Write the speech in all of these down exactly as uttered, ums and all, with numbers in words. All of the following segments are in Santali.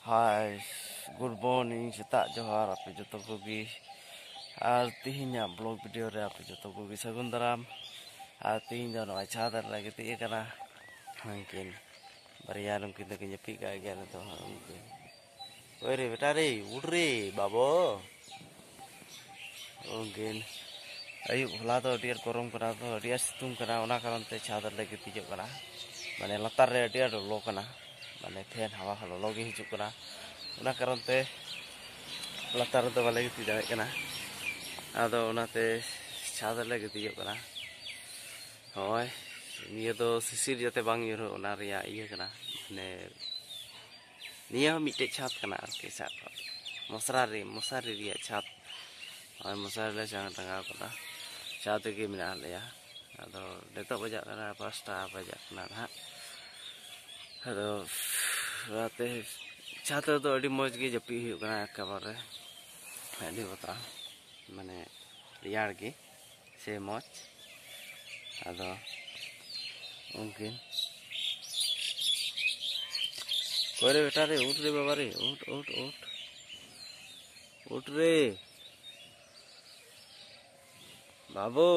Hi, good morning, ᱥᱮᱛᱟᱜ ᱡᱚᱦᱟᱨ ᱟᱯᱮ ᱡᱚᱛᱚ ᱠᱚᱜᱮ᱾ ᱟᱨ ᱛᱤᱦᱤᱧᱟᱜ vlog video ᱨᱮ ᱟᱯᱮ ᱡᱚᱛᱚ ᱠᱚᱜᱮ ᱥᱟᱹᱜᱩᱱ ᱫᱟᱨᱟᱢ᱾ ᱟᱨ ᱛᱤᱦᱤᱧ ᱫᱚ ᱱᱚᱜᱼᱚᱭ ᱪᱷᱟᱫᱽ ᱨᱮᱞᱮ ᱜᱤᱛᱤᱡ ᱟᱠᱟᱱᱟ᱾ ᱦᱟᱱᱠᱤᱱ ᱵᱟᱨᱭᱟ ᱱᱩᱠᱤᱱ ᱫᱚᱠᱤᱱ ᱡᱟᱹᱯᱤᱫ ᱠᱟᱜ ᱜᱮᱭᱟ ᱱᱤᱛᱚᱜ ᱦᱚᱸ᱾ ᱩᱱᱠᱤᱱ, ᱳᱭ ᱨᱮ ᱵᱮᱴᱟ ᱨᱮ, ᱩᱰ ᱨᱮ ᱵᱟᱵᱚ᱾ ᱩᱱᱠᱤᱱ ᱟᱹᱭᱩᱵ ᱦᱚᱞᱟ ᱫᱚ ᱟᱹᱰᱤ ᱟᱸᱴ ᱜᱚᱨᱚᱢ ᱠᱟᱱᱟ, ᱛᱚ ᱟᱹᱰᱤ ᱟᱸᱴ ᱥᱤᱛᱩᱝ ᱠᱟᱱᱟ, ᱚᱱᱟ ᱠᱟᱨᱚᱱ ᱛᱮ ᱪᱷᱟᱫᱽ ᱨᱮᱞᱮ ᱜᱤᱛᱤᱡᱚᱜ ᱠᱟᱱᱟ᱾ ᱢᱟᱱᱮ ᱞᱟᱛᱟᱨ ᱨᱮ ᱟᱹᱰᱤ ᱟᱸᱴ ᱞᱚᱞᱚ ᱠᱟᱱᱟ, ᱢᱟᱱᱮ ᱯᱷᱮᱱ ᱦᱟᱣᱟ ᱦᱚᱸ ᱞᱚᱞᱚ ᱜᱮ ᱦᱤᱡᱩᱜ ᱠᱟᱱᱟ, ᱚᱱᱟ ᱠᱟᱨᱚᱱ ᱛᱮ ᱞᱟᱛᱟᱨ ᱨᱮᱫᱚ ᱵᱟᱞᱮ ᱜᱤᱛᱤᱡ ᱫᱟᱲᱮᱭᱟᱜ ᱠᱟᱱᱟ᱾ ᱟᱫᱚ ᱚᱱᱟᱛᱮ ᱪᱷᱟᱫᱽ ᱨᱮᱞᱮ ᱜᱤᱛᱤᱡᱚᱜ ᱠᱟᱱᱟ᱾ ᱦᱳᱭ, ᱱᱤᱭᱟᱹ ᱫᱚ ᱥᱤᱥᱤᱨ ᱡᱟᱛᱮ ᱵᱟᱝ ᱧᱩᱨᱦᱩᱜ, ᱚᱱᱟ ᱨᱮᱭᱟᱜ ᱤᱭᱟᱹ ᱠᱟᱱᱟ, ᱢᱟᱱᱮ ᱱᱤᱭᱟᱹ ᱦᱚᱸ ᱢᱤᱫᱴᱮᱡ ᱪᱷᱟᱫᱽ ᱠᱟᱱᱟ ᱟᱨᱠᱤ, ᱥᱟᱵ ᱠᱟᱜ ᱢᱮ ᱢᱚᱥᱟᱨᱤ, ᱢᱚᱥᱟᱨᱤ ᱨᱮᱭᱟᱜ ᱪᱷᱟᱫᱽ᱾ ᱱᱚᱜᱼᱚᱭ ᱢᱚᱥᱟᱨᱤ ᱞᱮ ᱴᱟᱸᱜᱟᱣ ᱠᱟᱫᱟ, ᱪᱷᱟᱫᱽ ᱨᱮᱜᱮ ᱢᱮᱱᱟᱜ ᱞᱮᱭᱟ᱾ ᱟᱫᱚ ᱱᱤᱛᱚᱜ ᱵᱟᱡᱟᱜ ᱠᱟᱱᱟ ᱯᱟᱸᱪᱴᱟ ᱵᱟᱡᱟᱜ ᱠᱟᱱᱟ ᱱᱟᱦᱟᱜ᱾ ᱟᱫᱚ ᱚᱱᱟᱛᱮ ᱪᱷᱟᱫᱽ ᱨᱮᱫᱚ ᱟᱹᱰᱤ ᱢᱚᱡᱽ ᱜᱮ ᱡᱟᱹᱯᱤᱫ ᱦᱩᱭᱩᱜ ᱠᱟᱱᱟ, ᱮᱠᱮᱵᱟᱨᱮ ᱟᱹᱰᱤ ᱵᱟᱛᱨᱟᱣ, ᱢᱟᱱᱮ ᱨᱮᱭᱟᱲ ᱜᱮ ᱥᱮ ᱢᱚᱡᱽ᱾ ᱟᱫᱚ ᱩᱱᱠᱤᱱ, ᱚᱠᱚᱭ ᱨᱮ ᱵᱮᱴᱟ ᱨᱮ, ᱩᱴ ᱨᱮ ᱵᱟᱵᱟ ᱨᱮ, ᱩᱴ, ᱩᱴ, ᱩᱴ, ᱩᱴ ᱨᱮ ᱵᱟᱹᱵᱩ᱾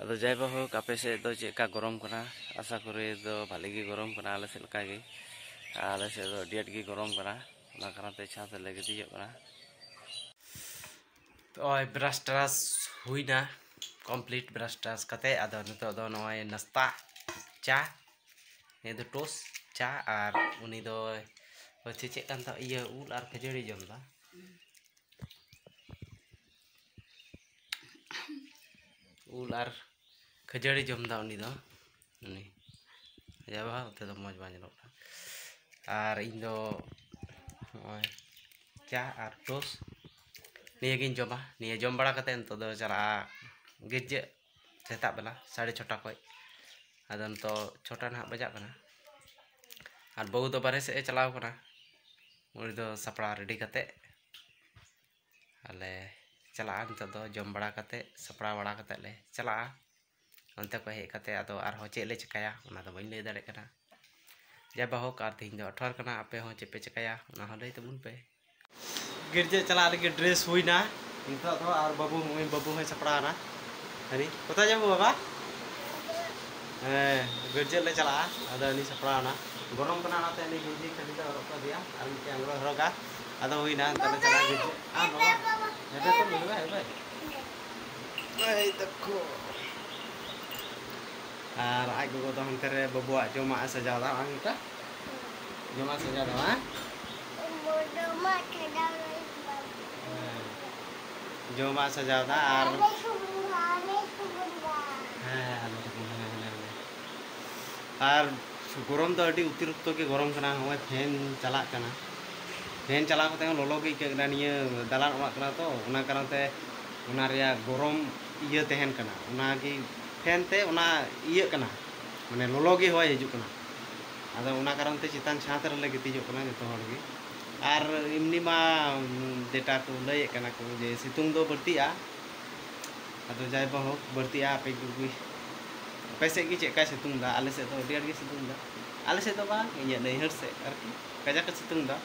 ᱟᱫᱚ ᱡᱟᱭ ᱵᱟ ᱦᱳᱠ, ᱟᱯᱮ ᱥᱮᱫ ᱫᱚ ᱪᱮᱫ ᱞᱮᱠᱟ ᱜᱚᱨᱚᱢ ᱠᱟᱱᱟ? ᱟᱥᱟ ᱠᱚᱨᱮ ᱫᱚ ᱵᱷᱟᱞᱮ ᱜᱮ ᱜᱚᱨᱚᱢ ᱠᱟᱱᱟ, ᱟᱞᱮ ᱥᱮᱫ ᱞᱮᱠᱟ ᱜᱮ᱾ ᱟᱞᱮ ᱥᱮᱫ ᱫᱚ ᱟᱹᱰᱤ ᱟᱸᱴ ᱜᱮ ᱜᱚᱨᱚᱢ ᱠᱟᱱᱟ, ᱚᱱᱟ ᱠᱟᱨᱚᱱ ᱛᱮ ᱪᱷᱟᱛ ᱨᱮᱞᱮ ᱜᱤᱛᱤᱡᱚᱜ ᱠᱟᱱᱟ᱾ ᱛᱚ ᱱᱚᱜᱼᱚᱭ ᱵᱨᱟᱥ ᱴᱨᱟᱥ ᱦᱩᱭᱱᱟ, ᱠᱚᱢᱯᱞᱤᱴ ᱵᱨᱟᱥ ᱴᱨᱟᱥ ᱠᱟᱛᱮ ᱟᱫᱚ ᱱᱤᱛᱚᱜ ᱫᱚ ᱱᱚᱜᱼᱚᱭ ᱱᱟᱥᱛᱟ, ᱪᱟ, ᱱᱤᱭᱟᱹ ᱫᱚ ᱴᱳᱥᱴ ᱪᱟ, ᱟᱨ ᱩᱱᱤ ᱫᱚ ᱪᱮᱫ ᱪᱮᱫ ᱠᱟᱱ ᱛᱟᱦᱮᱸ, ᱤᱭᱟᱹ, ᱩᱞ ᱟᱨ ᱠᱷᱟᱹᱡᱟᱹᱲᱤ ᱡᱚᱢ ᱫᱟ᱾ ᱩᱞ ᱟᱨ ᱠᱷᱟᱹᱡᱟᱹᱲᱤ ᱡᱚᱢ ᱫᱟ ᱩᱱᱤ ᱫᱚ, ᱩᱱᱤ ᱟᱡᱟᱜ ᱵᱟᱦᱟ ᱚᱛᱮ ᱫᱚ ᱢᱚᱡᱽ ᱵᱟᱝ ᱧᱮᱞᱚᱜ ᱠᱟᱱᱟ᱾ ᱟᱨ ᱤᱧ ᱫᱚ ᱱᱚᱜᱼᱚᱭ ᱪᱟ ᱟᱨ ᱴᱳᱥᱴ ᱱᱤᱭᱟᱹᱜᱤᱧ ᱡᱚᱢᱟ᱾ ᱱᱤᱭᱟᱹ ᱡᱚᱢ ᱵᱟᱲᱟ ᱠᱟᱛᱮ ᱱᱤᱛᱚᱜ ᱫᱚ ᱪᱟᱞᱟᱜᱼᱟ ᱜᱤᱨᱡᱟᱹ ᱥᱮᱛᱟᱜ ᱵᱮᱞᱟ ᱥᱟᱲᱮ ᱪᱷᱚᱴᱟ ᱠᱷᱚᱡ᱾ ᱟᱫᱚ ᱱᱤᱛᱚᱜ ᱪᱷᱚᱴᱟ ᱱᱟᱦᱟᱜ ᱵᱟᱡᱟᱜ ᱠᱟᱱᱟ᱾ ᱟᱨ ᱵᱟᱹᱦᱩ ᱫᱚ ᱵᱟᱨᱦᱮ ᱥᱮᱫ ᱮ ᱪᱟᱞᱟᱣ ᱠᱟᱱᱟ, ᱩᱱᱤ ᱫᱚ ᱥᱟᱯᱲᱟᱣ ᱨᱮᱰᱤ ᱠᱟᱛᱮ ᱟᱞᱮ ᱪᱟᱞᱟᱜᱼᱟ᱾ ᱱᱤᱛᱚᱜ ᱫᱚ ᱡᱚᱢ ᱵᱟᱲᱟ ᱠᱟᱛᱮ, ᱥᱟᱯᱲᱟᱣ ᱵᱟᱲᱟ ᱠᱟᱛᱮ ᱞᱮ ᱪᱟᱞᱟᱜᱼᱟ᱾ ᱚᱱᱛᱮ ᱠᱷᱚᱡ ᱦᱮᱡ ᱠᱟᱛᱮ ᱟᱫᱚ ᱟᱨᱦᱚᱸ ᱪᱮᱫ ᱞᱮ ᱪᱤᱠᱟᱹᱭᱟ, ᱚᱱᱟ ᱫᱚ ᱵᱟᱹᱧ ᱞᱟᱹᱭ ᱫᱟᱲᱮᱭᱟᱜ ᱠᱟᱱᱟ᱾ ᱡᱟᱭ ᱵᱟ ᱦᱳᱠ, ᱟᱨ ᱛᱮᱦᱮᱧ ᱫᱚ ᱟᱴᱷᱣᱟᱨ ᱠᱟᱱᱟ, ᱟᱯᱮ ᱦᱚᱸ ᱪᱮᱫ ᱯᱮ ᱪᱮᱠᱟᱭᱟ ᱚᱱᱟ ᱦᱚᱸ ᱞᱟᱹᱭ ᱛᱟᱵᱚᱱ ᱯᱮ᱾ ᱜᱤᱨᱡᱟᱹ ᱪᱟᱞᱟᱜ ᱞᱟᱹᱜᱤᱫ dress ᱦᱩᱭᱱᱟ ᱱᱤᱛᱚᱜ ᱫᱚ, ᱟᱨ ᱵᱟᱹᱵᱩ, ᱱᱩᱭ ᱵᱟᱹᱵᱩ ᱦᱚᱸᱭ ᱥᱟᱯᱲᱟᱣ ᱮᱱᱟ᱾ ᱦᱟᱹᱱᱤ ᱠᱚᱛᱟᱭ ᱡᱟᱵᱚ ᱵᱟᱵᱟ? ᱦᱮᱸ, ᱜᱤᱨᱡᱟᱹ ᱞᱮ ᱪᱟᱞᱟᱜᱼᱟ᱾ ᱟᱫᱚ ᱦᱟᱹᱱᱤ ᱥᱟᱯᱲᱟᱣ ᱮᱱᱟ, ᱜᱚᱨᱚᱢ ᱠᱟᱱᱟ, ᱚᱱᱟᱛᱮ ᱦᱟᱹᱱᱤ ᱜᱮᱧᱡᱤ ᱠᱷᱟᱹᱰᱤ ᱫᱚ ᱦᱚᱨᱚᱜ ᱠᱟᱫᱮᱭᱟ ᱟᱨ ᱢᱤᱫᱴᱮᱱ ᱟᱝᱨᱚᱵ ᱦᱚᱨᱚᱜᱟ᱾ ᱟᱫᱚ ᱦᱩᱭᱱᱟ, ᱱᱤᱛᱚᱜ ᱞᱮ ᱪᱟᱞᱟᱜᱼᱟ ᱜᱤᱨᱡᱟᱹ᱾ ᱟᱨ ᱵᱟᱵᱟ, ᱦᱮᱸᱫᱮ ᱠᱚ ᱞᱟᱹᱭ ᱵᱟᱭ, ᱦᱮᱸᱫᱮ᱾ ᱮᱭ ᱫᱮᱠᱷᱳ᱾ ᱟᱨ ᱟᱡ ᱜᱚᱜᱚ ᱫᱚ ᱦᱟᱱᱛᱮ ᱨᱮ ᱵᱟᱹᱵᱩᱣᱟᱜ ᱡᱚᱢᱟᱜ ᱮ ᱥᱟᱡᱟᱣ ᱮᱫᱟ, ᱵᱟᱝ ᱵᱮᱴᱟ? ᱡᱚᱢᱟᱜ ᱥᱟᱡᱟᱣ ᱮᱫᱟ, ᱵᱟᱝ? ᱡᱚᱢᱟᱜ ᱥᱟᱡᱟᱣ ᱮᱫᱟ᱾ ᱦᱮᱸ᱾ ᱡᱚᱢᱟᱜ ᱥᱟᱡᱟᱣ ᱮᱫᱟ ᱟᱨ ᱟᱞᱮ ᱥᱩᱢᱩᱝ, ᱟᱞᱮ ᱥᱩᱢᱩᱝ ᱵᱟᱝ᱾ ᱦᱮᱸ, ᱟᱞᱮ ᱥᱩᱢᱩᱝ, ᱦᱮᱸ, ᱦᱮᱸ, ᱦᱮᱸ᱾ ᱟᱨ ᱜᱚᱨᱚᱢ ᱫᱚ ᱟᱹᱰᱤ ᱚᱛᱤᱨᱤᱠᱛᱚ ᱜᱮ ᱜᱚᱨᱚᱢ ᱠᱟᱱᱟ᱾ ᱱᱚᱜᱼᱚᱭ fan ᱪᱟᱞᱟᱜ ᱠᱟᱱᱟ, fan ᱪᱟᱞᱟᱣ ᱠᱟᱛᱮ ᱦᱚᱸ ᱞᱚᱞᱚ ᱜᱮ ᱟᱹᱭᱠᱟᱹᱜ ᱠᱟᱱᱟ᱾ ᱱᱤᱭᱟᱹ ᱫᱟᱞᱟᱱ ᱚᱲᱟᱜ ᱠᱟᱱᱟ ᱛᱚ, ᱚᱱᱟ ᱠᱟᱨᱚᱱ ᱛᱮ ᱚᱱᱟ ᱨᱮᱭᱟᱜ ᱜᱚᱨᱚᱢ ᱤᱭᱟᱹ ᱛᱟᱦᱮᱱ ᱠᱟᱱᱟ, ᱚᱱᱟᱜᱮ fan ᱛᱮ ᱚᱱᱟ ᱤᱭᱟᱹᱜ ᱠᱟᱱᱟ, ᱢᱟᱱᱮ ᱞᱚᱞᱚ ᱜᱮ ᱦᱚᱭ ᱦᱤᱡᱩᱜ ᱠᱟᱱᱟ᱾ ᱟᱫᱚ ᱚᱱᱟ ᱠᱟᱨᱚᱱ ᱛᱮ ᱪᱮᱛᱟᱱ ᱪᱷᱟᱸᱫᱽ ᱨᱮᱞᱮ ᱜᱤᱛᱤᱡᱚᱜ ᱠᱟᱱᱟ ᱡᱚᱛᱚ ᱦᱚᱲ ᱜᱮ᱾ ᱟᱨ ᱮᱢᱱᱤ ᱢᱟ, ᱩᱢ, ᱡᱮᱴᱟ ᱠᱚ ᱞᱟᱹᱭᱮᱫ ᱠᱟᱱᱟ ᱠᱚ ᱡᱮ ᱥᱤᱛᱩᱝ ᱫᱚ ᱵᱟᱹᱲᱛᱤᱜᱼᱟ, ᱟᱫᱚ ᱡᱟᱭ ᱵᱟ ᱦᱳᱠ, ᱵᱟᱹᱲᱛᱤᱜᱼᱟ ᱟᱯᱮ ᱠᱚᱜᱮ᱾ ᱟᱯᱮ ᱥᱮᱫ ᱜᱮ ᱪᱮᱫ ᱞᱮᱠᱟᱭ ᱥᱤᱛᱩᱝ ᱮᱫᱟ? ᱟᱞᱮ ᱥᱮᱫ ᱫᱚ ᱟᱹᱰᱤ ᱟᱸᱴ ᱜᱮ ᱥᱤᱛᱩᱝ ᱮᱫᱟ᱾ ᱟᱞᱮ ᱥᱮᱫ ᱫᱚ ᱵᱟᱝ, ᱤᱧᱟᱹᱜ ᱱᱟᱹᱭᱦᱟᱹᱨ ᱥᱮᱫ ᱟᱨᱠᱤ, ᱠᱟᱡᱟᱠ ᱮ ᱥᱤᱛᱩᱝ ᱮᱫᱟ᱾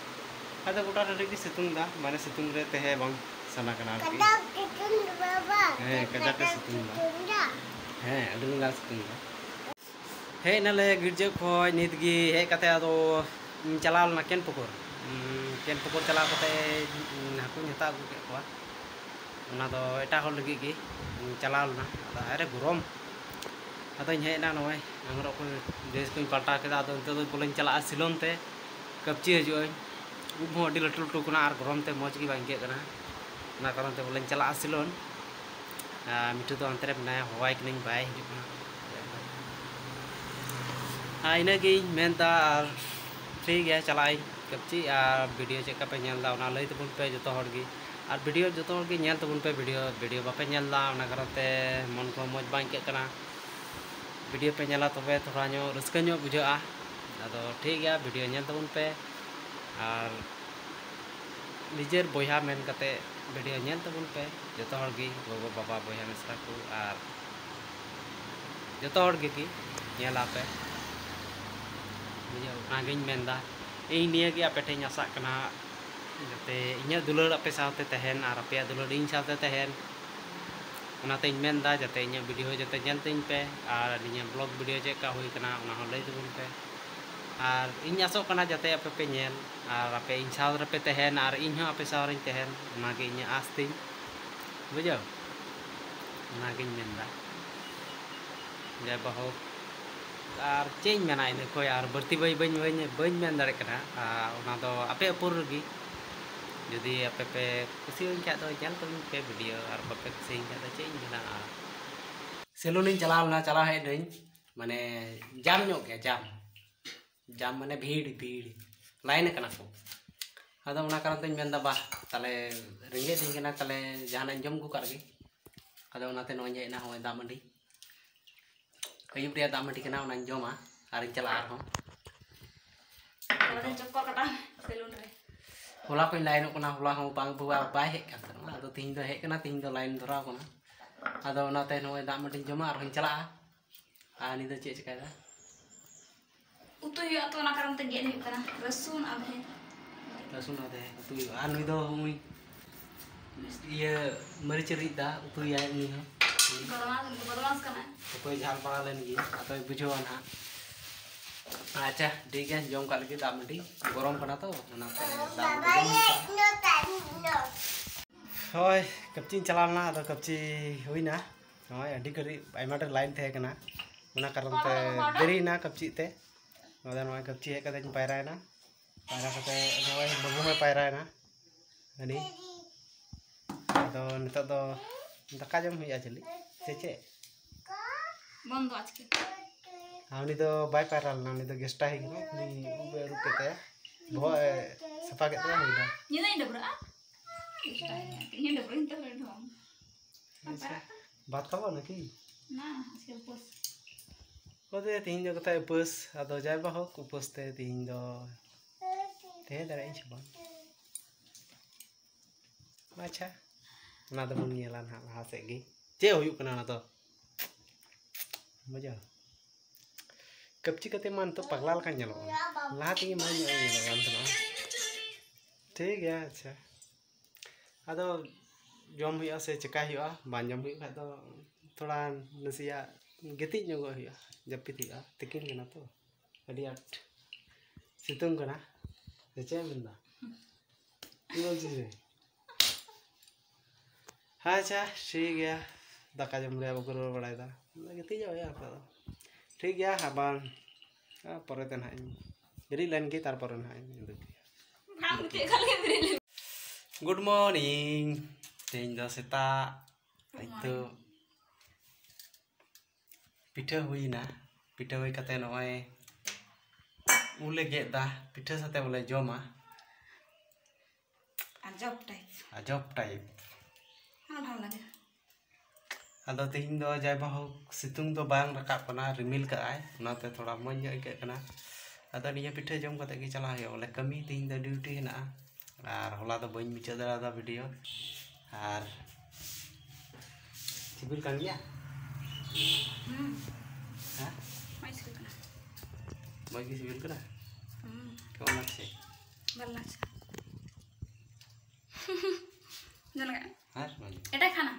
ᱟᱫᱚ ᱜᱚᱴᱟ ᱴᱟᱺᱰᱤ ᱜᱮ ᱥᱤᱛᱩᱝ ᱮᱫᱟ, ᱢᱟᱱᱮ ᱥᱤᱛᱩᱝ ᱨᱮ ᱛᱟᱦᱮᱸ ᱵᱟᱝ ᱥᱟᱱᱟ ᱠᱟᱱᱟ ᱟᱨᱠᱤ᱾ ᱠᱟᱡᱟᱠ ᱥᱤᱛᱩᱝ ᱫᱚ ᱵᱟᱵᱟ, ᱦᱮᱸ, ᱠᱟᱡᱟᱠ ᱮ ᱠᱟᱡᱟᱠ ᱥᱤᱛᱩᱝ ᱮᱫᱟ᱾ ᱥᱤᱛᱩᱝ ᱮᱫᱟ᱾ ᱦᱮᱸ, ᱟᱹᱰᱤ ᱨᱟᱸᱜᱟᱣ ᱥᱤᱛᱩᱝ ᱮᱫᱟ᱾ ᱦᱮᱡ ᱮᱱᱟᱞᱮ ᱜᱤᱨᱡᱟᱹ ᱠᱷᱚᱱ ᱱᱤᱛ ᱜᱮ ᱦᱮᱡ ᱠᱟᱛᱮ ᱟᱫᱚ ᱤᱧ ᱪᱟᱞᱟᱣ ᱞᱮᱱᱟ ᱠᱮᱱ ᱯᱩᱠᱩᱨ᱾ ᱩᱸ, ᱠᱮᱱ ᱯᱩᱠᱩᱨ ᱪᱟᱞᱟᱣ ᱠᱟᱛᱮ, ᱩᱸ, ᱦᱟᱹᱠᱩᱧ ᱦᱟᱛᱟᱣ ᱟᱹᱜᱩ ᱠᱮᱫ ᱠᱚᱣᱟ᱾ ᱚᱱᱟ ᱫᱚ ᱮᱴᱟᱜ ᱦᱚᱲ ᱞᱟᱹᱜᱤᱫ ᱜᱮ ᱤᱧ ᱪᱟᱞᱟᱣ ᱞᱮᱱᱟ᱾ ᱟᱫᱚ ᱦᱟᱭ ᱨᱮ ᱜᱚᱨᱚᱢ᱾ ᱟᱫᱚᱧ ᱦᱮᱡ ᱮᱱᱟ, ᱱᱚᱜᱼᱚᱭ ᱟᱝᱨᱚᱵ ᱠᱚ, dress ᱠᱚᱧ ᱯᱟᱞᱴᱟᱣ ᱠᱮᱫᱟ᱾ ᱟᱫᱚ ᱱᱤᱛᱚᱜ ᱫᱚ ᱵᱚᱞᱮᱧ ᱪᱟᱞᱟᱜᱼᱟ ᱥᱤᱞᱚᱱ ᱛᱮ, ᱠᱟᱹᱯᱪᱤ ᱦᱤᱡᱩᱜ ᱟᱹᱧ᱾ ᱩᱵ ᱦᱚᱸ ᱟᱹᱰᱤ ᱞᱟᱹᱴᱩ ᱞᱟᱹᱴᱩ ᱠᱟᱱᱟ ᱟᱨ ᱜᱚᱨᱚᱢ ᱛᱮ ᱢᱚᱡᱽ ᱜᱮ ᱵᱟᱝ ᱟᱹᱭᱠᱟᱹᱜ ᱠᱟᱱᱟ᱾ ᱚᱱᱟ ᱠᱟᱨᱚᱱ ᱛᱮ ᱵᱚᱞᱮᱧ ᱪᱟᱞᱟᱜᱼᱟ ᱥᱤᱞᱚᱱ᱾ ᱟᱨ ᱢᱤᱴᱷᱩ ᱫᱚ ᱚᱱᱛᱮ ᱨᱮ ᱢᱮᱱᱟᱭᱟ, ᱦᱚᱦᱚᱣᱟᱭ ᱠᱟᱹᱱᱟᱹᱧ, ᱵᱟᱭ ᱦᱤᱡᱩᱜ ᱠᱟᱱᱟ᱾ ᱟᱨ ᱤᱱᱟᱹᱜᱤᱧ ᱢᱮᱱᱫᱟ, ᱟᱨ ᱴᱷᱤᱠ ᱜᱮᱭᱟ, ᱪᱟᱞᱟᱜ ᱟᱹᱧ ᱠᱟᱹᱯᱪᱤ᱾ ᱟᱨ video ᱪᱮᱫ ᱞᱮᱠᱟ ᱯᱮ ᱧᱮᱞ ᱮᱫᱟ, ᱚᱱᱟ ᱞᱟᱹᱭ ᱛᱟᱵᱚᱱ ᱯᱮ ᱡᱚᱛᱚ ᱦᱚᱲ ᱜᱮ᱾ ᱟᱨ video ᱡᱚᱛᱚ ᱦᱚᱲ ᱜᱮ ᱧᱮᱞ ᱛᱟᱵᱚᱱ ᱯᱮ, video, video ᱵᱟᱯᱮ ᱧᱮᱞ ᱮᱫᱟ, ᱚᱱᱟ ᱠᱟᱨᱚᱱ ᱛᱮ ᱢᱚᱱ ᱠᱚ ᱢᱚᱡᱽ ᱵᱟᱝ ᱟᱹᱭᱠᱟᱹᱜ ᱠᱟᱱᱟ᱾ Video ᱯᱮ ᱧᱮᱞᱟ, ᱛᱚᱵᱮ ᱛᱷᱚᱲᱟ ᱧᱚᱜ ᱨᱟᱹᱥᱠᱟᱹ ᱧᱚᱜ ᱵᱩᱡᱷᱟᱹᱜᱼᱟ᱾ ᱟᱫᱚ ᱴᱷᱤᱠ ᱜᱮᱭᱟ, video ᱧᱮᱞ ᱛᱟᱵᱚᱱ ᱯᱮ᱾ ᱟᱨ ᱱᱤᱡᱮᱨ ᱵᱚᱭᱦᱟ ᱢᱮᱱ ᱠᱟᱛᱮ video ᱧᱮᱞ ᱛᱟᱵᱚᱱ ᱯᱮ ᱡᱚᱛᱚ ᱦᱚᱲ ᱜᱮ, ᱜᱚᱜᱚ, ᱵᱟᱵᱟ, ᱵᱚᱭᱦᱟ, ᱢᱤᱥᱨᱟ ᱠᱚ, ᱟᱨ ᱡᱚᱛᱚ ᱦᱚᱲ ᱜᱮ ᱠᱤ ᱧᱮᱞᱟ ᱯᱮ᱾ ᱵᱩᱡᱷᱟᱹᱣ, ᱚᱱᱟᱜᱤᱧ ᱢᱮᱱᱫᱟ᱾ ᱤᱧ ᱱᱤᱭᱟᱹᱜᱮ ᱟᱯᱮ ᱴᱷᱮᱱ ᱤᱧ ᱟᱥᱟᱜ ᱠᱟᱱᱟ, ᱡᱟᱛᱮ ᱤᱧᱟᱹᱜ ᱫᱩᱞᱟᱹᱲ ᱟᱯᱮ ᱥᱟᱶᱛᱮ ᱛᱟᱦᱮᱱ ᱟᱨ ᱟᱯᱮᱭᱟᱜ ᱫᱩᱞᱟᱹᱲ ᱤᱧ ᱥᱟᱶᱛᱮ ᱛᱟᱦᱮᱱ᱾ ᱚᱱᱟᱛᱮᱧ ᱢᱮᱱᱫᱟ, ᱡᱟᱛᱮ ᱤᱧᱟᱹᱜ video ᱡᱟᱛᱮ ᱧᱮᱞ ᱛᱤᱧ ᱯᱮ ᱟᱨ ᱤᱧᱟᱹᱜ vlog video ᱪᱮᱫ ᱞᱮᱠᱟ ᱦᱩᱭ ᱠᱟᱱᱟ, ᱚᱱᱟ ᱦᱚᱸ ᱞᱟᱹᱭ ᱛᱟᱵᱚᱱ ᱯᱮ᱾ ᱟᱨ ᱤᱧ ᱟᱥᱚᱜ ᱠᱟᱱᱟ ᱡᱟᱛᱮ ᱟᱯᱮ ᱯᱮ ᱧᱮᱞ ᱟᱨ ᱟᱯᱮ ᱤᱧ ᱥᱟᱶ ᱨᱮᱯᱮ ᱛᱟᱦᱮᱱ ᱟᱨ ᱤᱧ ᱦᱚᱸ ᱟᱯᱮ ᱥᱟᱶ ᱨᱤᱧ ᱛᱟᱦᱮᱱ, ᱚᱱᱟᱜᱮ ᱤᱧᱟᱹᱜ ᱟᱸᱥ ᱛᱤᱧ, ᱵᱩᱡᱷᱟᱹᱣ᱾ ᱚᱱᱟᱜᱤᱧ ᱢᱮᱱᱫᱟ᱾ ᱡᱟᱭ ᱵᱟᱦᱳᱠ, ᱟᱨ ᱪᱮᱫ ᱤᱧ ᱢᱮᱱᱟ, ᱤᱱᱟᱹ ᱠᱷᱚᱡ ᱟᱨ ᱵᱟᱹᱲᱛᱤ ᱵᱟᱹᱧ, ᱵᱟᱹᱧ, ᱵᱟᱹᱧ, ᱵᱟᱹᱧ ᱢᱮᱱ ᱫᱟᱲᱮᱭᱟᱜ ᱠᱟᱱᱟ᱾ ᱟᱨ ᱚᱱᱟ ᱫᱚ ᱟᱯᱮ ᱩᱯᱚᱨ ᱨᱮᱜᱮ, ᱡᱩᱫᱤ ᱟᱯᱮ ᱯᱮ ᱠᱩᱥᱤᱭᱟᱹᱧ ᱠᱷᱟᱡ ᱫᱚ ᱧᱮᱞ ᱛᱟᱵᱚᱱ ᱯᱮ video, ᱟᱨ ᱵᱟᱯᱮ ᱠᱩᱥᱤᱭᱟᱹᱧ ᱠᱷᱟᱡ ᱫᱚ ᱪᱮᱫ ᱤᱧ ᱢᱮᱱᱟ᱾ ᱟᱨ ᱥᱮᱞᱩᱱᱤᱧ ᱪᱟᱞᱟᱣ ᱞᱮᱱᱟ, ᱪᱟᱞᱟᱣ ᱦᱮᱡ ᱱᱟᱹᱧ, ᱢᱟᱱᱮ ᱡᱟᱢ ᱧᱚᱜ ᱜᱮᱭᱟ, ᱡᱟᱢ, ᱡᱟᱢ ᱢᱟᱱᱮ ᱵᱷᱤᱲ, ᱵᱷᱤᱲ, line ᱠᱟᱱᱟ ᱠᱚ᱾ ᱟᱫᱚ ᱚᱱᱟ ᱠᱟᱨᱚᱱ ᱛᱮᱧ ᱢᱮᱱᱫᱟ, ᱵᱟᱦ, ᱛᱟᱦᱞᱮ ᱨᱮᱸᱜᱮᱡ ᱫᱤᱧ ᱠᱟᱱᱟ, ᱛᱟᱦᱞᱮ ᱡᱟᱦᱟᱱᱟᱜ ᱤᱧ ᱡᱚᱢ ᱟᱹᱜᱩ ᱠᱟᱜ ᱞᱮᱜᱮ᱾ ᱟᱫᱚ ᱚᱱᱟᱛᱮ ᱱᱚᱜᱼᱚᱭ ᱤᱧ ᱦᱮᱡ ᱮᱱᱟ, ᱱᱚᱜᱼᱚᱭ ᱫᱟᱜ ᱢᱟᱹᱰᱤ, ᱟᱹᱭᱩᱵ ᱨᱮᱭᱟᱜ ᱫᱟᱜ ᱢᱟᱹᱰᱤ ᱠᱟᱱᱟ, ᱚᱱᱟᱧ ᱡᱚᱢᱟ ᱟᱨᱤᱧ ᱪᱟᱞᱟᱜᱼᱟ ᱟᱨᱦᱚᱸ᱾ ᱟᱫᱚ ᱪᱚᱠᱠᱚᱨ ᱠᱟᱴᱟ ᱥᱮᱞᱩᱱ ᱨᱮ᱾ ᱦᱚᱞᱟ ᱠᱷᱚᱱ ᱞᱟᱭᱤᱱᱚᱜ ᱠᱟᱱᱟ, ᱦᱚᱞᱟ ᱦᱚᱸ ᱵᱟᱝ, ᱵᱟᱭ ᱦᱮᱡ ᱠᱟᱱ ᱛᱟᱦᱮᱱᱟ, ᱟᱫᱚ ᱛᱤᱦᱤᱧ ᱫᱚ ᱦᱮᱡ ᱠᱟᱱᱟ, ᱛᱤᱦᱤᱧ ᱫᱚ ᱞᱟᱭᱤᱱ ᱫᱷᱚᱨᱟᱣ ᱠᱟᱱᱟ᱾ ᱟᱫᱚ ᱚᱱᱟᱛᱮ ᱱᱚᱜᱼᱚᱭ ᱫᱟᱜ ᱢᱟᱹᱰᱤᱧ ᱡᱚᱢᱟ ᱟᱨᱦᱚᱸᱧ ᱪᱟᱞᱟᱜᱼᱟ᱾ ᱟᱨ ᱱᱤᱛ ᱫᱚ ᱪᱮᱫ ᱪᱮᱠᱟᱭᱮᱫᱟ? ᱩᱛᱩ ᱦᱩᱭᱩᱜᱼᱟ ᱛᱚ, ᱚᱱᱟ ᱠᱟᱨᱚᱱ ᱛᱮ ᱜᱮᱫ ᱦᱩᱭᱩᱜ ᱠᱟᱱᱟ ᱨᱟᱹᱥᱩᱱ ᱟᱫᱷᱮ᱾ ᱨᱟᱹᱥᱩᱱ ᱟᱫᱷᱮ ᱩᱛᱩ ᱦᱩᱭᱩᱜᱼᱟ᱾ ᱟᱨ ᱱᱩᱭ ᱫᱚ ᱩᱱᱤ ᱤᱭᱟᱹ ᱢᱟᱹᱨᱤᱪ ᱮ ᱨᱤᱫ ᱮᱫᱟ, ᱩᱛᱩᱭᱟᱭ ᱩᱱᱤ ᱦᱚᱸ᱾ ᱵᱚᱫᱢᱟᱥ, ᱵᱚᱫᱢᱟᱥ ᱠᱟᱱᱟᱭ᱾ ᱚᱠᱚᱭ ᱡᱷᱟᱞ ᱯᱟᱲᱟ ᱞᱮᱱ ᱜᱮ, ᱟᱫᱚᱭ ᱵᱩᱡᱷᱟᱹᱣᱟ ᱱᱟᱦᱟᱜ᱾ ᱟᱪᱪᱷᱟ, ᱴᱷᱤᱠ ᱜᱮᱭᱟ, ᱡᱚᱢ ᱠᱟᱜ ᱞᱟᱹᱜᱤᱫ ᱫᱟᱜ ᱢᱟᱹᱰᱤ᱾ ᱜᱚᱨᱚᱢ ᱠᱟᱱᱟ ᱛᱚ, ᱚᱱᱟᱛᱮ ᱫᱟᱜ ᱢᱟᱹᱰᱤ ᱡᱚᱢ ᱦᱩᱭᱩᱜ ᱠᱟᱱᱟ᱾ ᱦᱳᱭ, ᱠᱟᱹᱢᱪᱤᱧ ᱪᱟᱞᱟᱣ ᱞᱮᱱᱟ, ᱟᱫᱚ ᱠᱟᱹᱢᱪᱤ ᱦᱩᱭᱱᱟ᱾ ᱱᱚᱜᱼᱚᱭ ᱟᱹᱰᱤ ᱜᱷᱟᱹᱲᱤᱡ ᱟᱭᱢᱟ ᱰᱷᱮᱨ ᱞᱟᱭᱤᱱ ᱛᱟᱦᱮᱸ ᱠᱟᱱᱟ, ᱚᱱᱟ ᱠᱟᱨᱚᱱ ᱛᱮ ᱫᱮᱨᱤᱭᱮᱱᱟ ᱠᱟᱹᱢᱪᱤᱜ ᱛᱮ᱾ ᱟᱫᱚ ᱱᱚᱜᱼᱚᱭ ᱠᱟᱹᱢᱪᱤ ᱦᱮᱡ ᱠᱟᱛᱮᱧ ᱯᱟᱭᱨᱟᱭᱮᱱᱟ᱾ ᱯᱟᱭᱨᱟ ᱠᱟᱛᱮ ᱱᱚᱜᱼᱚᱭ ᱵᱟᱹᱵᱩ ᱦᱚᱸᱭ ᱯᱟᱭᱨᱟᱭᱮᱱᱟ᱾ ᱦᱟᱹᱱᱤ ᱟᱫᱚ ᱱᱤᱛᱚᱜ ᱫᱚ ᱫᱟᱠᱟ ᱡᱚᱢ ᱦᱩᱭᱩᱜᱼᱟ ᱪᱮᱞᱤ, ᱥᱮ ᱪᱮᱫ? ᱵᱚᱱᱫᱚ ᱟᱡᱠᱮ᱾ ᱟᱨ ᱩᱱᱤ ᱫᱚ ᱵᱟᱭ ᱯᱟᱭᱨᱟ ᱞᱮᱱᱟ, ᱩᱱᱤ ᱫᱚ ᱜᱮᱥᱴᱟ ᱦᱮᱡ ᱠᱟᱱᱟ, ᱩᱱᱤ ᱩᱵ ᱮ ᱟᱹᱨᱩᱵ ᱠᱮᱫ ᱛᱟᱭᱟ, ᱵᱚᱦᱚᱜ ᱮ ᱥᱟᱯᱷᱟ ᱠᱮᱫ ᱛᱟᱭᱟ, ᱦᱩᱭ ᱮᱱᱟ᱾ ᱧᱤᱫᱟᱹᱧ ᱰᱟᱹᱵᱽᱨᱟᱹᱜᱼᱟ᱾ ᱤᱧ ᱰᱟᱹᱵᱽᱨᱟᱹᱧ ᱛᱚ ᱞᱟᱹᱭ ᱰᱷᱚᱝ᱾ ᱟᱪᱪᱷᱟ, ᱵᱟᱛ ᱠᱷᱟᱵᱚ ᱱᱟᱠᱤ? ᱱᱟ, ᱟᱡᱠᱮ ᱩᱯᱟᱹᱥ᱾ ᱚᱫᱮ ᱛᱤᱦᱤᱧ ᱫᱚ ᱠᱟᱛᱷᱟ ᱩᱯᱟᱹᱥ, ᱟᱫᱚ ᱡᱟᱭ ᱵᱟ ᱦᱳᱠ, ᱩᱯᱟᱹᱥ ᱛᱮ ᱛᱤᱦᱤᱧ ᱫᱚ ᱛᱟᱦᱮᱸ ᱫᱟᱲᱮᱭᱟᱜ ᱟᱹᱧ ᱥᱮ ᱵᱟᱝ? ᱟᱪᱪᱷᱟ, ᱚᱱᱟ ᱫᱚᱵᱚᱱ ᱧᱮᱞᱟ ᱱᱟᱦᱟᱜ ᱞᱟᱦᱟ ᱥᱮᱫ ᱜᱮ, ᱪᱮᱫ ᱦᱩᱭᱩᱜ ᱠᱟᱱᱟ ᱚᱱᱟ ᱫᱚ᱾ ᱵᱩᱡᱷᱟᱹᱣ? ᱠᱟᱹᱯᱪᱤ ᱠᱟᱛᱮ ᱢᱟ ᱱᱤᱛᱚᱜ ᱯᱟᱜᱽᱞᱟ ᱞᱮᱠᱟᱧ ᱧᱮᱞᱚᱜ ᱠᱟᱱᱟ᱾ ᱞᱟᱦᱟ ᱛᱮᱜᱮ ᱢᱚᱡᱽ ᱧᱚᱜ ᱤᱧ ᱧᱮᱞᱚᱜ ᱠᱟᱱ ᱛᱟᱦᱮᱱᱟ᱾ ᱴᱷᱤᱠ ᱜᱮᱭᱟ, ᱟᱪᱪᱷᱟ᱾ ᱟᱫᱚ ᱡᱚᱢ ᱦᱩᱭᱩᱜᱼᱟ ᱥᱮ ᱪᱮᱠᱟᱭ ᱦᱩᱭᱩᱜᱼᱟ? ᱵᱟᱝ ᱡᱚᱢ ᱦᱩᱭᱩᱜ ᱠᱷᱟᱡ ᱫᱚ ᱛᱷᱚᱲᱟ ᱱᱟᱥᱮᱭᱟᱜ ᱜᱤᱛᱤᱡ ᱧᱚᱜᱚᱜ ᱦᱩᱭᱩᱜᱼᱟ᱾ ᱡᱟᱹᱯᱤᱫ ᱦᱩᱭᱩᱜᱼᱟ, ᱛᱤᱠᱤᱱ ᱠᱟᱱᱟ ᱛᱚ, ᱟᱹᱰᱤ ᱟᱸᱴ ᱥᱤᱛᱩᱝ ᱠᱟᱱᱟ᱾ ᱥᱮ ᱪᱮᱫ ᱮᱢ ᱢᱮᱱᱫᱟ? ᱪᱮᱫ ᱚᱞ ᱪᱤᱠᱤ? ᱟᱪᱪᱷᱟ, ᱴᱷᱤᱠ ᱜᱮᱭᱟ᱾ ᱫᱟᱠᱟ ᱡᱚᱢ ᱨᱮᱭᱟᱜ ᱵᱟᱠᱚ ᱨᱚᱲ ᱵᱟᱲᱟᱭᱮᱫᱟ᱾ ᱜᱤᱛᱤᱡᱚᱜ ᱦᱩᱭᱩᱜᱼᱟ ᱱᱤᱛᱚᱜ ᱫᱚ᱾ ᱴᱷᱤᱠ ᱜᱮᱭᱟ, ᱟᱵᱟᱨ ᱯᱚᱨᱮᱛᱮ ᱱᱟᱦᱟᱜ ᱤᱧ ᱵᱮᱨᱮᱫ ᱞᱮᱱ ᱜᱮ, ᱛᱟᱨᱯᱚᱨᱮ ᱱᱟᱦᱟᱜ ᱤᱧ ᱩᱫᱩᱜ ᱯᱮᱭᱟ᱾ ᱵᱟᱝ ᱩᱫᱩᱜ ᱠᱷᱟᱱ ᱜᱮ ᱵᱮᱨᱮᱫ ᱞᱮᱱ᱾ Good morning. ᱛᱮᱦᱮᱧ ᱫᱚ ᱥᱮᱛᱟᱜ ᱱᱤᱛᱚᱜ ᱯᱤᱴᱷᱟᱹ ᱦᱩᱭᱱᱟ᱾ ᱯᱤᱴᱷᱟᱹ ᱦᱩᱭ ᱠᱟᱛᱮ ᱱᱚᱜᱼᱚᱭ ᱩᱞᱮ ᱜᱮᱫ ᱫᱟ, ᱯᱤᱴᱷᱟᱹ ᱥᱟᱛᱮ ᱵᱚᱞᱮ ᱡᱚᱢᱟ᱾ ᱟᱡᱚᱵ type᱾ ᱟᱡᱚᱵ type᱾ ᱦᱚᱸ, ᱵᱷᱟᱜᱮ ᱞᱟᱜᱮ᱾ ᱟᱫᱚ ᱛᱮᱦᱮᱧ ᱫᱚ ᱡᱟᱭ ᱵᱟ ᱦᱳᱠ ᱥᱤᱛᱩᱝ ᱫᱚ ᱵᱟᱝ ᱨᱟᱠᱟᱵ ᱠᱟᱱᱟ, ᱨᱤᱢᱤᱞ ᱠᱟᱜᱼᱟᱭ, ᱚᱱᱟᱛᱮ ᱛᱷᱚᱲᱟ ᱢᱚᱡᱽ ᱧᱚᱜ ᱟᱹᱭᱠᱟᱹᱜ ᱠᱟᱱᱟ᱾ ᱟᱫᱚ ᱱᱤᱭᱟᱹ ᱯᱤᱴᱷᱟᱹ ᱡᱚᱢ ᱠᱟᱛᱮ ᱜᱮ ᱪᱟᱞᱟᱜ ᱦᱩᱭᱩᱜᱼᱟ, ᱵᱚᱞᱮ ᱠᱟᱹᱢᱤ ᱛᱮᱦᱮᱧ ᱫᱚ duty ᱦᱮᱱᱟᱜᱼᱟ᱾ ᱟᱨ ᱦᱚᱞᱟ ᱫᱚ ᱵᱟᱹᱧ ᱢᱩᱪᱟᱹᱫ ᱫᱟᱲᱮᱭᱟᱫᱟ video᱾ ᱟᱨ ᱥᱤᱵᱤᱞ ᱠᱟᱱ ᱜᱮᱭᱟ? ᱦᱩᱸ᱾ ᱦᱮᱸ? ᱢᱚᱡᱽ ᱥᱤᱵᱤᱞ ᱠᱟᱱᱟ᱾ ᱢᱚᱡᱽ ᱜᱮ ᱥᱤᱵᱤᱞ ᱠᱟᱱᱟ? ᱦᱩᱸ᱾ ᱠᱮᱢᱚᱱ ᱞᱟᱜᱽᱪᱷᱮ? ᱵᱷᱟᱞ ᱞᱟᱜᱽᱪᱷᱮ᱾ ᱡᱟᱦᱟᱸ ᱞᱮᱠᱟ᱾ ᱟᱨ ᱢᱚᱡᱽ᱾ ᱮᱴᱟᱜ ᱠᱷᱟᱱᱟ᱾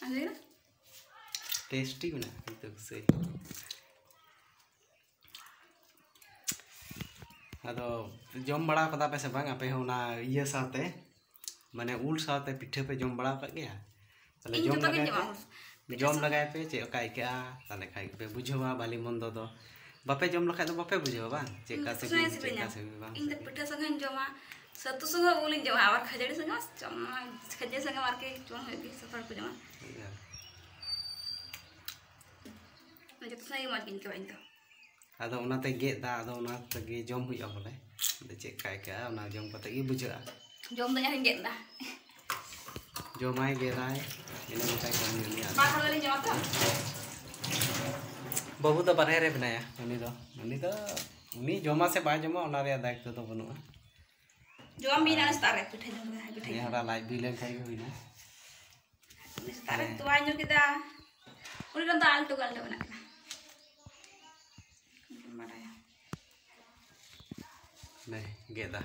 ᱟᱸᱡᱚᱢ ᱠᱮᱫᱟ? Tasty ᱢᱮᱱᱟᱜᱼᱟ ᱠᱤᱱᱛᱩ ᱥᱮᱭ᱾ ᱟᱫᱚ ᱡᱚᱢ ᱵᱟᱲᱟ ᱠᱟᱫᱟ ᱯᱮ ᱥᱮ ᱵᱟᱝ ᱟᱯᱮ ᱦᱚᱸ ᱚᱱᱟ ᱤᱭᱟᱹ ᱥᱟᱶᱛᱮ, ᱢᱟᱱᱮ ᱩᱞ ᱥᱟᱶᱛᱮ ᱯᱤᱴᱷᱟᱹ ᱯᱮ ᱡᱚᱢ ᱵᱟᱲᱟ ᱟᱠᱟᱫ ᱜᱮᱭᱟ? ᱛᱟᱦᱞᱮ ᱤᱧ ᱡᱚᱢ ᱡᱚᱛᱚ ᱜᱤᱧ ᱞᱮᱜᱟᱭ ᱡᱚᱢᱟ ᱯᱮ, ᱩᱞ᱾ ᱯᱤᱴᱷᱟᱹ ᱡᱚᱢ ᱥᱟᱶ- ᱞᱮᱜᱟᱭ ᱯᱮ, ᱪᱮᱫ ᱞᱮᱠᱟ ᱟᱹᱭᱠᱟᱹᱜᱼᱟ? ᱛᱟᱦᱞᱮ ᱠᱷᱟᱡ ᱯᱮ ᱵᱩᱡᱷᱟᱹᱣᱟ ᱵᱷᱟᱞᱮ ᱢᱚᱱᱫᱚ ᱫᱚ᱾ ᱵᱟᱯᱮ ᱡᱚᱢ ᱞᱮᱠᱷᱟᱡ ᱫᱚ ᱵᱟᱯᱮ ᱵᱩᱡᱷᱟᱹᱣᱟ ᱵᱟᱝ? ᱪᱮᱫ ᱞᱮᱠᱟ ᱦᱩᱸ, ᱥᱤᱵᱤᱞ, ᱥᱤᱵᱤᱞ ᱪᱮᱫ ᱞᱮᱠᱟ ᱧᱟᱢᱟ᱾ ᱥᱤᱵᱤᱞ ᱵᱟᱝ ᱤᱧ ᱫᱚ ᱥᱤᱵᱤᱞ? ᱯᱤᱴᱷᱟᱹ ᱥᱚᱸᱜᱮᱧ ᱡᱚᱢᱟ, ᱥᱟᱹᱛᱩ ᱥᱚᱸᱜᱮ ᱩᱞᱤᱧ ᱡᱚᱢᱟ, ᱟᱵᱟᱨ ᱠᱷᱟᱹᱡᱟᱹᱲᱤ ᱥᱚᱸᱜᱮ ᱦᱚᱸ ᱡᱚᱢᱟ, ᱠᱷᱟᱹᱡᱟᱹᱲᱤ ᱥᱚᱸᱜᱮ ᱟᱨᱠᱤ ᱡᱚᱢ ᱦᱩᱭᱩᱜ ᱜᱮᱭᱟ, ᱥᱟᱱᱛᱟᱲ ᱠᱚ ᱡᱚᱢᱟ᱾ ᱦᱳᱭ᱾ ᱡᱚᱛᱚ ᱥᱚᱸᱜᱮ ᱜᱮ ᱢᱚᱡᱽ ᱜᱤᱧ ᱟᱹᱭᱠᱟᱹᱣᱟ ᱤᱧ ᱫᱚ᱾ ᱟᱫᱚ ᱚᱱᱟᱛᱮ ᱜᱮᱫ ᱫᱟ, ᱟᱫᱚ ᱚᱱᱟ ᱛᱮᱜᱮ ᱡᱚᱢ ᱦᱩᱭᱩᱜᱼᱟ ᱵᱚᱞᱮ᱾ ᱟᱫᱚ ᱪᱮᱫ ᱞᱮᱠᱟ ᱟᱹᱭᱠᱟᱹᱜᱼᱟ, ᱚᱱᱟ ᱡᱚᱢ ᱠᱟᱛᱮ ᱜᱮ ᱵᱩᱡᱷᱟᱹᱜᱼᱟ᱾ ᱡᱚᱢ ᱫᱚ ᱟᱨᱤᱧ ᱜᱮᱫ ᱫᱟ᱾ ᱡᱚᱢᱟᱭ, ᱜᱮᱫᱟᱭ, ᱤᱱᱟᱹ ᱜᱮᱛᱟᱭ ᱠᱟᱹᱢᱤ ᱩᱱᱤᱭᱟᱜ᱾ ᱵᱟᱨ ᱦᱚᱲ ᱜᱮᱞᱤᱧ ᱡᱚᱢᱟ ᱛᱚ᱾ ᱵᱟᱹᱵᱩ ᱫᱚ ᱵᱟᱨᱦᱮ ᱨᱮ ᱢᱮᱱᱟᱭᱟ, ᱩᱱᱤ ᱫᱚ, ᱩᱱᱤ ᱫᱚ, ᱩᱱᱤ ᱡᱚᱢᱟ ᱥᱮ ᱵᱟᱭ ᱡᱚᱢᱟ, ᱚᱱᱟ ᱨᱮᱭᱟᱜ ᱫᱟᱭᱤᱛᱛᱚ ᱫᱚ ᱵᱟᱹᱱᱩᱜᱼᱟ᱾ ᱡᱚᱢ ᱵᱤᱱ ᱟᱨ ᱥᱮᱛᱟᱜ ᱨᱮ ᱯᱤᱴᱷᱟᱹ ᱡᱚᱢ ᱠᱟᱛᱮ, ᱯᱤᱴᱷᱟᱹ ᱱᱤᱭᱟᱹ ᱡᱚᱢ᱾ ᱦᱚᱲᱟᱜ ᱞᱟᱡ ᱵᱤ ᱞᱮᱱᱠᱷᱟᱱ ᱜᱮ ᱦᱩᱭᱱᱟ᱾ ᱩᱱᱤ ᱥᱮᱛᱟᱜ ᱨᱮ ᱦᱮᱸ᱾ ᱛᱚᱣᱟᱭ ᱧᱩ ᱠᱮᱫᱟ᱾ ᱩᱱᱤ ᱨᱮᱱ ᱫᱚ ᱟᱞᱴᱳ ᱜᱟᱞᱴᱳ ᱢᱮᱱᱟᱜ ᱠᱤᱱᱟ᱾ ᱵᱟᱰᱟᱭᱟ᱾ ᱱᱮ, ᱜᱮᱫᱟ᱾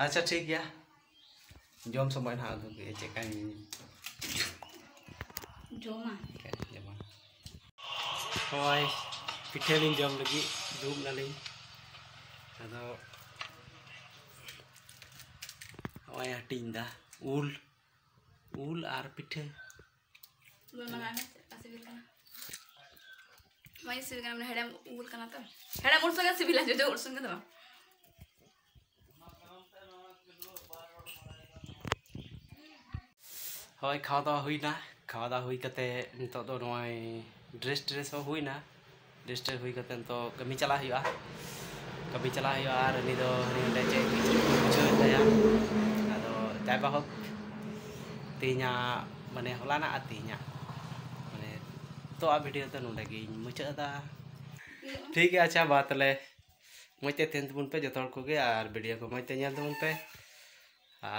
ᱟᱪᱪᱷᱟ, ᱴᱷᱤᱠ ᱜᱮᱭᱟ᱾ ᱡᱚᱢ ᱥᱚᱢᱚᱭ ᱱᱟᱦᱟᱜ ᱩᱫᱩᱜ ᱜᱮ ᱪᱮᱫ ᱠᱟᱧ ᱡᱚᱢᱟ᱾ ᱪᱮᱫ ᱠᱟᱧ ᱡᱚᱢᱟ᱾ ᱱᱚᱜᱼᱚᱭ ᱯᱤᱴᱷᱟᱹ ᱞᱤᱧ ᱡᱚᱢ ᱞᱟᱹᱜᱤᱫ ᱫᱩᱲᱩᱵ ᱱᱟᱞᱤᱧ᱾ ᱟᱫᱚ ᱱᱚᱜᱼᱚᱭ ᱦᱟᱹᱴᱤᱧ ᱫᱟ ᱩᱞ, ᱩᱞ ᱟᱨ ᱯᱤᱴᱷᱟᱹ᱾ ᱩᱞ ᱢᱟᱞᱟ ᱟᱨ ᱥᱤᱵᱤᱞ ᱠᱟᱱᱟ᱾ ᱢᱚᱡᱽ ᱥᱤᱵᱤᱞ ᱠᱟᱱᱟ, ᱢᱟᱱᱮ ᱦᱮᱲᱮᱢ ᱩᱞ ᱠᱟᱱᱟ ᱛᱚ᱾ ᱦᱮᱲᱮᱢ ᱩᱞ ᱥᱚᱸᱜᱮ ᱥᱤᱵᱤᱞᱟ, ᱡᱚᱡᱚ ᱩᱞ ᱥᱚᱸᱜᱮ ᱫᱚ ᱵᱟᱝ᱾ ᱦᱳᱭ, ᱠᱷᱟᱣᱟ ᱫᱟᱣᱟ ᱦᱩᱭᱱᱟ᱾ ᱠᱷᱟᱣᱟ ᱫᱟᱣᱟ ᱦᱩᱭ ᱠᱟᱛᱮ ᱱᱤᱛᱚᱜ ᱫᱚ ᱱᱚᱜᱼᱚᱭ ᱰᱨᱮᱥ ᱴᱨᱮᱥ ᱦᱚᱸ ᱦᱩᱭᱱᱟ᱾ ᱰᱨᱮᱥ ᱴᱨᱮᱥ ᱦᱩᱭ ᱠᱟᱛᱮ ᱱᱤᱛᱚᱜ ᱠᱟᱹᱢᱤ ᱪᱟᱞᱟᱜ ᱦᱩᱭᱩᱜᱼᱟ᱾ ᱠᱟᱹᱢᱤ ᱪᱟᱞᱟᱜ ᱦᱩᱭᱩᱜᱼᱟ ᱟᱨ ᱩᱱᱤ ᱫᱚ ᱦᱟᱹᱱᱤ ᱱᱚᱰᱮ ᱪᱮᱫ ᱠᱤᱪᱨᱤᱡ ᱠᱚ ᱵᱩᱡᱷᱟᱹᱣᱮᱫ ᱛᱟᱭᱟ᱾ ᱟᱫᱚ ᱡᱟᱭ ᱵᱟ ᱦᱳᱠ, ᱛᱮᱦᱮᱧᱟᱜ ᱢᱟᱱᱮ ᱦᱚᱞᱟᱱᱟᱜ ᱟᱨ ᱛᱮᱦᱮᱧᱟᱜ ᱢᱟᱱᱮ ᱱᱤᱛᱚᱜᱟᱜ ᱵᱷᱤᱰᱤᱭᱳ ᱫᱚ ᱱᱚᱰᱮ ᱜᱤᱧ ᱢᱩᱪᱟᱹᱫ ᱮᱫᱟ᱾ ᱴᱷᱤᱠ ᱜᱮᱭᱟ, ᱟᱪᱪᱷᱟ, ᱢᱟ ᱛᱟᱦᱚᱞᱮ ᱢᱚᱡᱽ ᱛᱮ ᱛᱟᱦᱮᱱ ᱛᱟᱵᱚᱱ ᱯᱮ ᱡᱚᱛᱚ ᱦᱚᱲ ᱠᱚᱜᱮ ᱟᱨ ᱵᱷᱤᱰᱤᱭᱳ ᱠᱚ ᱢᱚᱡᱽ ᱛᱮ ᱧᱮᱞ ᱛᱟᱵᱚᱱ ᱯᱮ᱾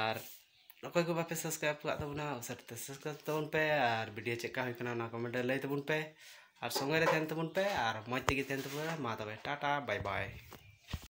ᱟᱨ ᱚᱠᱚᱭ ᱠᱚ ᱵᱟᱯᱮ ᱥᱟᱵᱥᱠᱨᱟᱭᱤᱵ ᱟᱠᱟᱫ ᱛᱟᱵᱚᱱᱟ, ᱩᱥᱟᱹᱨᱟ ᱛᱮ ᱥᱟᱵᱥᱠᱨᱟᱭᱤᱵ ᱛᱟᱵᱚᱱ ᱯᱮ ᱟᱨ ᱵᱷᱤᱰᱤᱭᱳ ᱪᱮᱫ ᱞᱮᱠᱟ ᱦᱩᱭ ᱠᱟᱱᱟ ᱚᱱᱟ ᱠᱚᱢᱮᱱᱴ ᱨᱮ ᱞᱟᱹᱭ ᱛᱟᱵᱚᱱ ᱯᱮ ᱟᱨ ᱥᱚᱸᱜᱮ ᱨᱮ ᱛᱟᱦᱮᱱ ᱛᱟᱵᱚᱱ ᱯᱮ ᱟᱨ ᱢᱚᱡᱽ ᱛᱮᱜᱮ ᱛᱟᱦᱮᱱ ᱛᱟᱵᱚᱱ ᱯᱮ᱾ ᱢᱟ ᱛᱚᱵᱮ, ᱴᱟᱴᱟ, ᱵᱟᱭ ᱵᱟᱭ᱾